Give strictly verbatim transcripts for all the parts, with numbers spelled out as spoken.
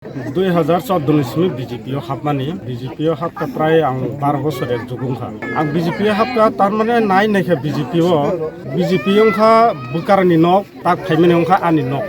Dui hazar chordo ni simi B J P o hapmani, B J P o hapkha prai ang bar bosor ek jug wngkha. Ang B J P o hapkha, tar mane nai naikha B J P o, B J P wngkha bwkarni nok, tak phaimani wngkha ani nok.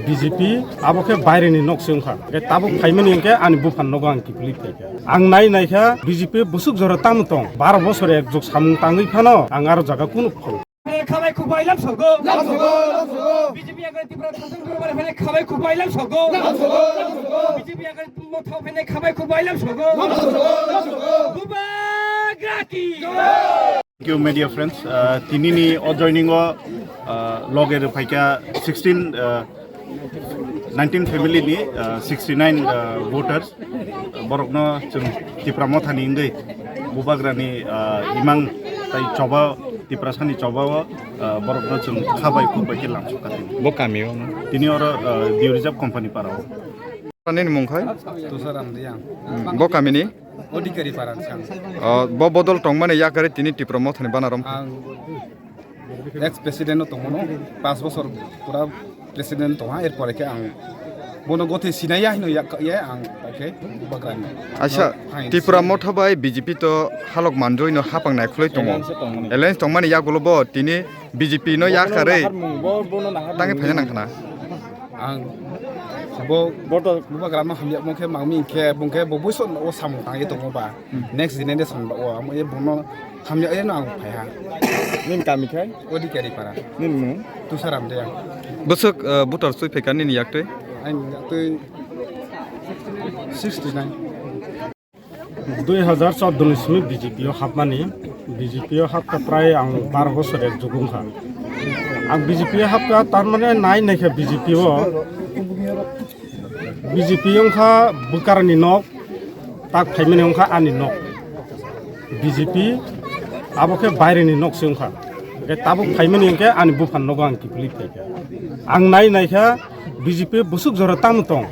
B J P abo khe baireni nok se wngkha. Khe tabuk phaimani hwnkhe ani buphang nogo ang kiphilwi phaikha. Ang nai naikha B J P bwswk jora tamo tong, bar bosor ek jug samung tangwi phano ang aro jaga kunu phang. Khabai khubailam sogo. Lam sogo, lam sogo. B J P agre Tripura thasung Tripura phene khabai khubailam sogo. Lam sogo, lam sogo. B J P agre Motha phene khabai khubailam sogo. Lam sogo, lam sogo. Bubagra ki. Thank you, media friends. Uh, tinini o joining o, uh, loge rw phaikha sixteen, uh, nineteen family ni, uh, sixty nine, uh, voters. Borokno chwng Tipra Mothani wngwi Bubagrani, ah, imang tai choba, Tiprasani choba o, ah, borokno chwng kha bai khuk bai khe lamsokha tini. Bo kami o no? Tini oro, ah, Dew Reserve Company para o. Nini mung khai? Tusaram Riyang. Hmm, bo kami ni? Odhikari para ni sang. Oh, bo bodol tongmani yakari tini Tipra Mothani banarom. Ang Ex president no tongmano, pas bosor pura president tongha, er pore khe ang bono gothe sinaya hino yak-, ya ang pai khe Bubagrani. Acha, no, fine. Tipra Motha bai B J P to halok manjoi no hapang nai khulai tongo. Alliance tongmani. Alliance tongmani yagulo bo tini B J P no yakarwi. Bono naharmung, bo-, bono naharmung. Tangwi phaina nangkhana. Ang bo Boto. Bubagrano hamya mung khe mangmi khe bung khe bo buiso o samung tangwi tongo ba. Hmm. Next generation ba o amo e bono hamya eno ang phaiha. Nini kami khai? Odhikari para. Nini mung? Tusaram Riyang. Bwswk, uh, voter swi phaikha nini yaktwi? Ang yaktwi sixty nine. Dui hazar chordo ni simi B J P o hapmani, B J P o hapkha prai ang bar bosor ek jug wngkha. Ang B J P o hapkha, tar mane nai naikha B J P o, B J P wngkha bwkarni nok, tak phaimani wngkha ani nok. B J P abo khe baireni nok se wngkha. Hwnkhe tabuk phaimani hwnkhe ani buphang nogo ang kiphilwi phaikha. Ang nai naikha B J P bwswk jora tamo tong.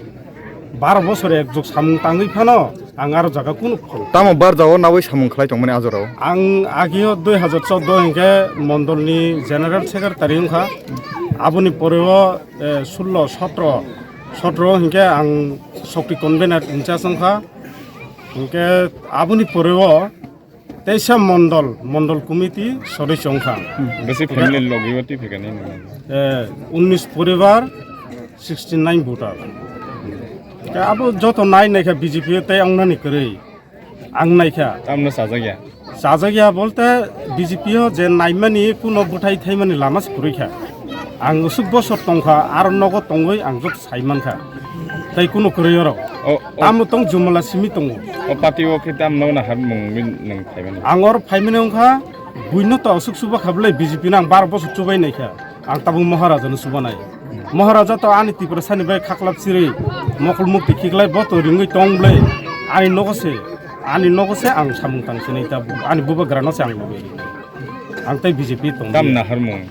Baro bosor ek jug samung tangwi phano ang aro jaga kunu phang. Tamo barjao nawi samung khlai tongmani ajorao? Ang agio dui hazar chordo hwnkhe mondolni general secretary wngkha. Aboni poreo, eh, sullo, sotro, sotro hwnkhe ang Shakti convener in charge wngkha. Hwnkhe aboni poreo teisa mondol, mondol committee sodosyo wngkha. Hmm, bwswk family logi o twi phaikha nini? Eh, unnish poribar, sixty nine voter. Khe abo joto nai naikha B J P tei wngnani kwrwi. Ang naikha. Tamno chajakya? Chajakya bolte B J P o je naimani kuno bwthai thaimani lama se kwrwi kha. Ang usuk bosor tongkha, aro nogo tongwi ang joto sai mankha. Tei kuno kwrwi oro. O, o. Tamo tong jumala simi tongo. O party o khe tamno naharmung nwng phaimani? Ang oro phaimani wngkha, buino to aswk chuba kha bwle B J P no ang bar bosor chubai naikha. Ang tabuk Maharaja no chubanai. Maharaja to ani Tiprasani bai khaklap chirwi mokol mukti khiklai bo to ringwi tong bwle. Ani nogo se, ani nogo se ang samung tang sinai tabuk. Ani bubagra no se ang lobwi. Ang tei B J P tong. Tam naharmung?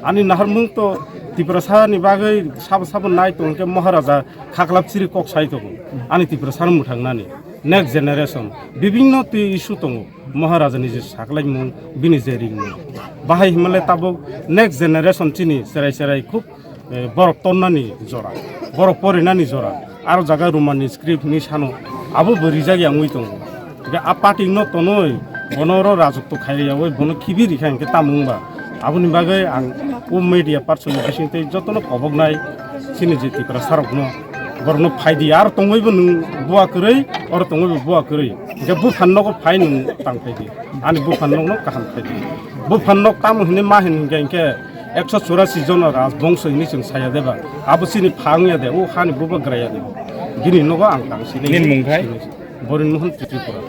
Ani naharmung to Tiprasani bagwi sabo sabo nai tong khe Maharaja khaklap chiri kok sai tongo. Ani Tiprasa no mwthangnani next generation bibinno twi issue tongo. Maharaja ni je saklaimung, bini je ringmung. Bahai himale tabuk next generation chini cherai cherai khub, eh, borok tonnani jora, borok porinani jora. Aro jaga Roman ni script ni sano abo bo rijak yangwi tongo. Hingke a party no tonoi, bono oro rajotwo khai yawi, bono khibi rikha hingke tamo wngba. Aboni bagwi ang o media person ni bising tei jotono koboknai chini je Tiprasa rokno, borokno phaidi, aro tongwibo nwng bua kwrwi, oro tongwibo bua kwrwi. Hingke buphang nogo phai nwng tang phaidi. Ani buphang nokno kaham khlai di. Buphang nok tamo hinwi ma hin hingke hingke ekso churasi jono rajbongso hinwi chwng saya deba. Abo chini pha wngya de, o hani bubagra ya de. Bini nogo ang tang sinai. Nini mung khai? Borin Mohan Tripura.